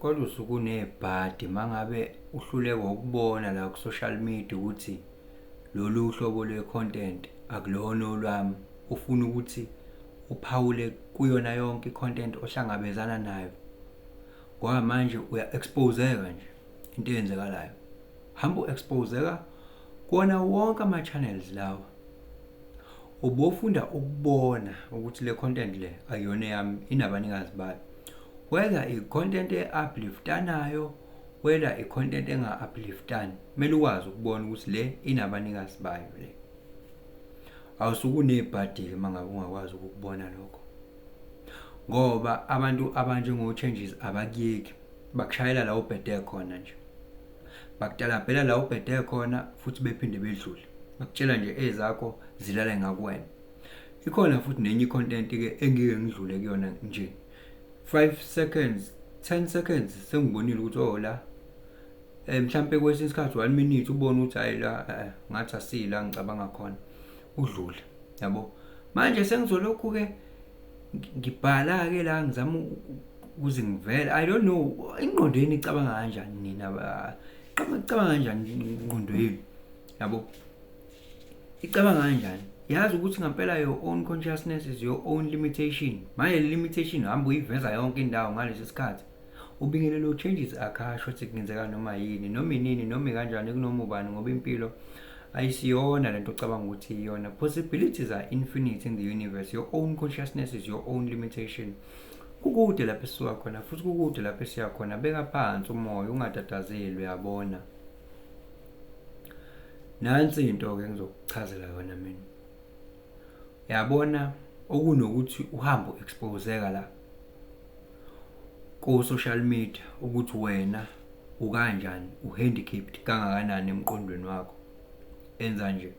Kodwa usuke unebhadi uma ngabe uhluleka ukubona la ku-social media ukuthi lolu hlobo lwe-content akulona olwami, ufuna ukuthi uphawule kuyona yonke i-content ohlangabezana nayo. Ngoba manje uya-expose-eka nje into eyenzakalayo. Hamba u-expose-eka kuwona wonke ama-channels lawa. Ubofunda ukubona ukuthi le content le akuyona eyami, inabanikazi bayo. Whether i-content e-uplift-anayo, whether i-content enga-uplift-ani, kumele ukwazi ukubona ukuthi le inabanikazi bayo le. Awusuke unebhadi-ke uma ngabe ungakwazi ukukubona lokho. Ngoba abantu abanjengo-Changes abakuyeki, bakushayela la ubhede khona nje. Bakutalabhela la ubhede khona futhi bephinde bedlule. Bakutshela nje ezakho zilale ngakuwena. Ikhona futhi nenye i-content-ke engike ngidlule kuyona nje. 5 seconds, 10 seconds sengibonile ukuthi oh la mhlambe kwesinye isikhathi 1 minute ubone ukuthi hayi la, ngathi asila ngicabanga khona, udlule, yabo. Manje sengizolokhu ke ngibhala ke la, ngizama ukuze ngivele, I don't know ingqondo yenu icabanga kanjani nina, icabanga kanjani ingqondo yenu, yabo, icabanga kanjani. Yazi ukuthi ngempela your own consciousness is your own limitation. Manje le limitation hamba uyiveza yonke indawo ngalesi sikhathi. Ubingelelo Changes akasho ukuthi kungenzeka noma yini, noma inini, noma kanjani, kunoma ubani, ngoba impilo ayisiyona lento ocabanga ukuthi iyona. Possibilities are infinite in the universe. Your own consciousness is your own limitation. Kukude lapho esisuka khona futhi kukude lapho esiya khona. Beka phansi umoya, ungatatazeli, uyabona. Nansi into ke ngizokuchazela yona mina. Yabona, okunokuthi uhambe u-exposeka la ko social media ukuthi wena ukanjani, u-handicapped kangakanani emqondweni wakho, enza nje.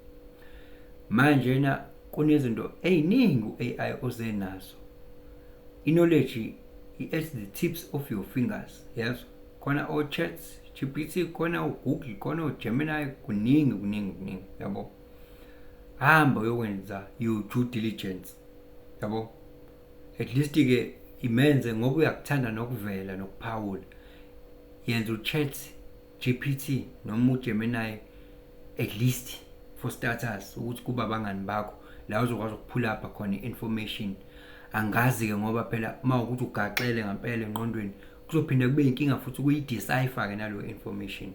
Manje na kunezinto eziningi u-AI ozenazo. I-knowledge at the tips of your fingers, yes. Khona o-Chat GPT, khona o-Google, khona o-Gemini, kuningi kuningi kuningi, yabo. Hamba uyokwenza your due diligence, yabo. At least ke imenze ngoba uyakuthanda nokuvela nokuphawula. Yenza u-Chat GPT noma uGemini at least for starters ukuthi kuba abangani bakho la uzokwazi ukuphula up khona i-information. Angazi ke ngoba phela uma ukuthi ugaxele ngempela engqondweni kuzophinde kube inkinga futhi ukuyi-decipher ke nalo information.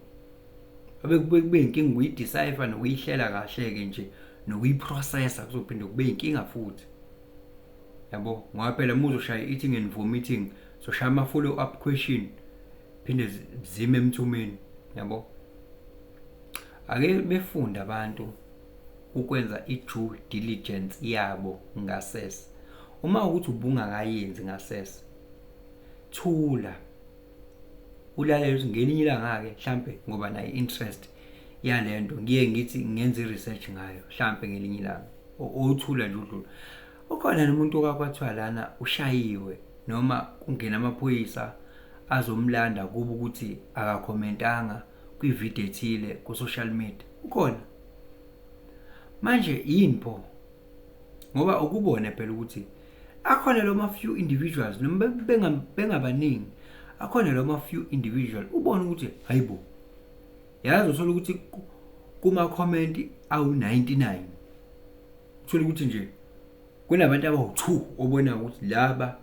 Abe kube inkinga ukuyi-decipher nokuyihlela kahle ke nje nokuyi-processa, kuzophinde kube inkinga futhi, yabo. Ngoba phela uma uzoshaya eating and vomiting, zoshaya ama follow up question, phinde zime emthumeni, yabo. Ake befunde abantu ukwenza i-due diligence yabo ngasese. Uma ukuthi ubungakayenzi ngasese, thula ulalele ukuthi ngelinye ilanga-ke mhlampe, ngoba nayo i-interest yalento ngiye ngithi ngenze i-research ngayo mhlampe ngelinye ilanga, uthula nje udlula. Ukhona nomuntu okwathiwa lana ushayiwe noma kungena amaphoyisa azomlanda kuba ukuthi akakhomentanga kwividiyo ethile ku-social media. Ukhona manje yini pho? Ngoba ukubone phela ukuthi akhona lo ma few individuals, noma bengabaningi, akhona lo ma few individual ubone ukuthi hayibo, yazi uthola ukuthi kuma comment awu 99 uthola ukuthi nje kunabantu abawu2 obona ukuthi laba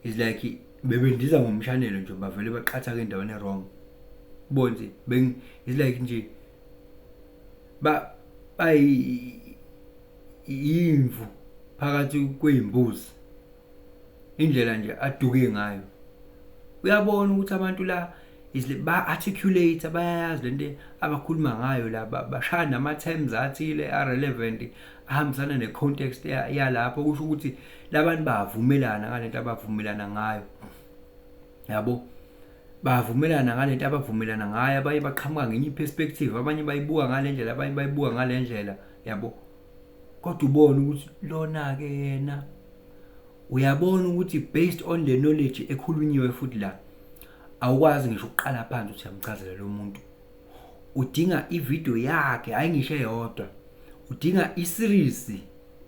is like bebendiza ngomshanelo nje, bavele baqhatha ke endaweni e-wrong. Ubone nje beng is like nje ba bayi imvu phakathi kwezimbuzi, indlela nje aduke ngayo. Uyabona ukuthi abantu la is ba articulate, bayayazi lento abakhuluma ngayo la, bashaya nama terms athile a relevant ahambisana ne context yalapho, kusho ukuthi labantu bavumelana ngalento abavumelana ngayo, yabo. Bavumelana ngalento abavumelana ngayo, abaye baqhamuka ngenye perspective, abanye bayibuka ngalendlela, abanye bayibuka ngalendlela, yabo. Kodwa ubone ukuthi lona ke yena uyabona ukuthi based on the knowledge ekhulunyiwe futhi la awukwazi ngisho ukuqala phansi ukuthi uyamchazela lo muntu. Udinga ivideo yakhe, hayi ngisho eyodwa, udinga i-series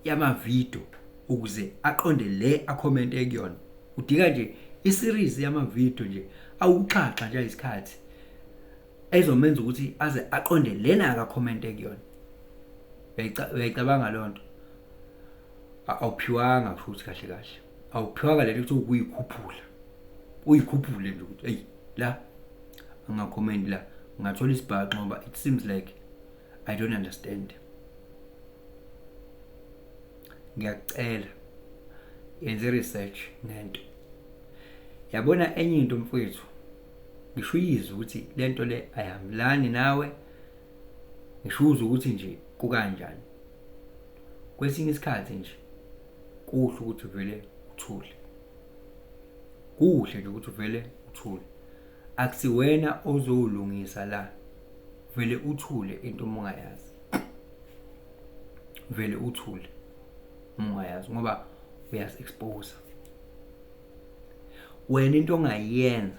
yamavidiyo ukuze aqonde le a-commente kuyona. Udinga nje i-series yamavidiyo nje Awuxhaxha nje isikhathi ezomenza ukuthi aze aqonde lena akakhomente kuyona. Uyayicabanga leyo nto? Awuphiwanga futhi kahle kahle, awuphiwanga lento ukuthi ukuyikhuphula, uyikhuphule nje ukuthi eyi la angakhomenti la, ngathola isibhaxu ngoba it seems like I don't understand. Ngiyakucela, yenze research ngento. Yabona enye into mfowethu, ngisho uyizwe ukuthi lento le ayihambelani nawe, ngisho uzwe ukuthi nje kukanjani. Kwesinye isikhathi nje kuhle ukuthi uvele uthule, kuhle nje ukuthi uvele uthule. Akusiwena ozolungisa la, vele uthule into uma ungayazi, vele uthule uma ungayazi, ngoba uyazi-expose wena. Into ongayenza,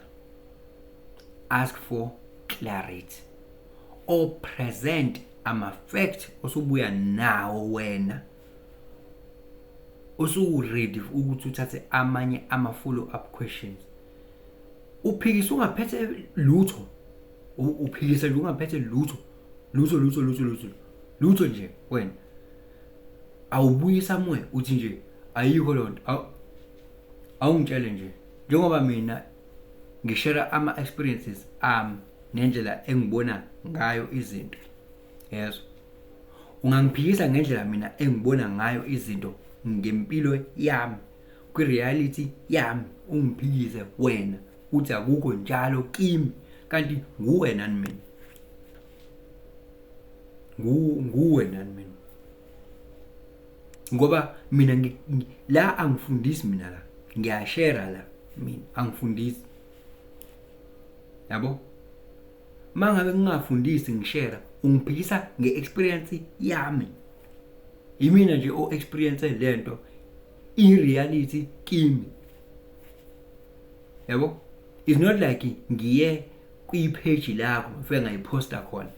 ask for clarity or present ama-fact osubuya nawo wena, usu-ready ukuthi uthathe amanye ama-follow up questions. Uphikisa ungaphethe lutho, uphikisa nje ungaphethe lutho, lutho, lutho, lutho, lutho, lutho nje. Wena awubuyi somewhere uthi nje ayikho lonto. Awungitshele nje, njengoba mina ngishare ama experiences ami nendlela engibona ngayo izinto, yezwa, ungangiphikisa ngendlela mina engibona ngayo izinto ngempilo yami, kwi-reality yami, ungiphikise wena uthi akukho njalo kimi, kanti nguwe nani mina, nguwe nani mina, ngoba mina la angifundisi, mina la ngiyashare la, mina angifundisi, yabo. Mangabe ngingafundisi, ngishare, ungiphikisa nge-experience yami, imina nje o-experience lento, i-reality kimi, yabo. It's not like ngiye kwi-page lakho ngifike ngayiphosta khona,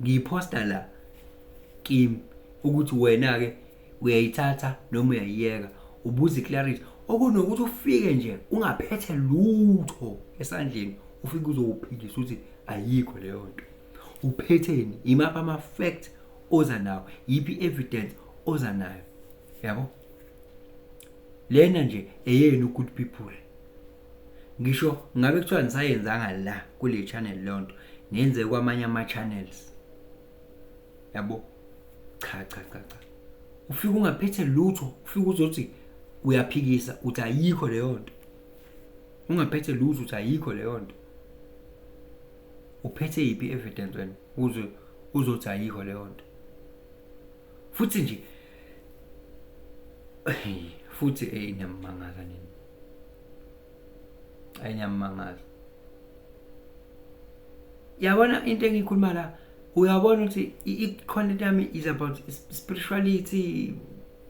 ngiyiphosta la kimi ukuthi wena ke uyayithatha noma uyayiyeka. Ubuza i-clarity okunokuthi ufike nje ungaphethe lutho esandleni, ufike uzowuphikisa ukuthi ayikho leyo nto. Uphetheni? Imaphi ama-fact oza nawo? Yiphi i-evidence oza nayo? Yabo, lena nje eyenu, good people. Ngisho ngabe kuthiwa nisayenzanga la kule channel leyo nto, nenze kwamanye ama-channels, yabo. Cha, cha, cha, cha, ufike ungaphethe lutho, ufike uzothi uyaphikisa uthi ayikho leyo nto, ungaphethe lutho, uthi ayikho leyo nto. Uphethe yiphi evidence wena uze uzothi ayikho leyo nto? Futhi nje futhi niyammangaza nini, ayinyamangaza. Yabona into engiyikhuluma la, uyabona ukuthi i-content yami is about spirituality,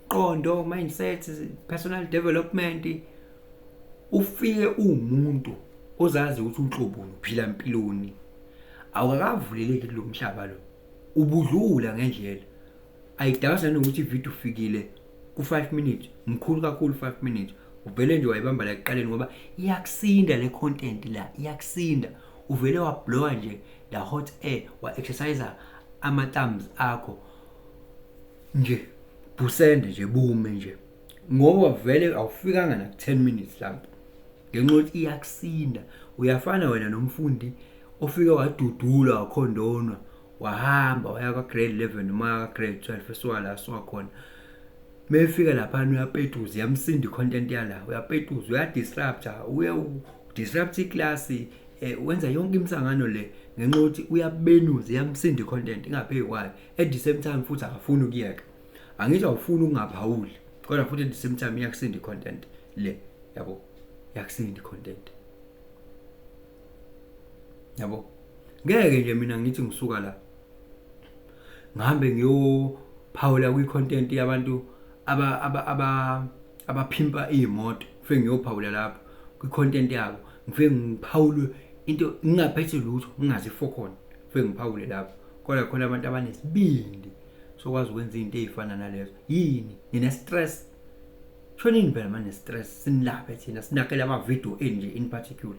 qondo, mindset, personal development. Ufike uwumuntu ozazi ukuthi unhloboni, uphila empiloni, awukakavuleleki kulo mhlaba lo, ubudlula ngendlela ayidawisa nokuthi ividiyo ufikile ku-5 minutes, mkhulu kakhulu 5 minutes, uvele nje wayibamba la ekuqaleni ngoba iyakusinda le content la, iyakusinda. Uvele wablowa nje la hot air, wa-exercise ama-thumbs akho nje, busende nje, bume nje, ngoba vele awufikanga na 10 minutes mhlawumbe, ngenxa yokuthi iyakusinda. Uyafana wena nomfundi ofike wadudulwa, wakhondonwa, wahamba waya kwa-grade 11 noma kwa-grade 12, esuka la asuka khona. Mefika laphana uyapetuza, iyamsinda i-content yala, uyapetuza, uyadisrupta, uye udisrupt iklasi, wenza yonke imisangano le ngenxa yokuthi uyabenuza, iyamsinda i-content ingaphezu kwayo. At the same time futhi akafuni ukuyeka, angithi awufuni ukungaphawuli, kodwa futhi at the same time iyakusinda i-content le, yabo, iyakusinda i-content, yabo. Ngeke nje mina ngithi ngisuka la ngihambe ngiyophawula kwi-content yabantu aba abaphimpa iy'moto, ngifike ngiyophawula lapho kwi-content yabo, ngifike ngiphawule into ngingaphethe lutho, ngingazi khona, ngifike ngiphawule lapho. Kodwa khona abantu abanesibindi sokwazi ukwenza izinto ey'fana nalezo. Yini nine-stress? Shonini phela mane stress, sinilaphe thina, sinakele amavidiyo enu nje in particular.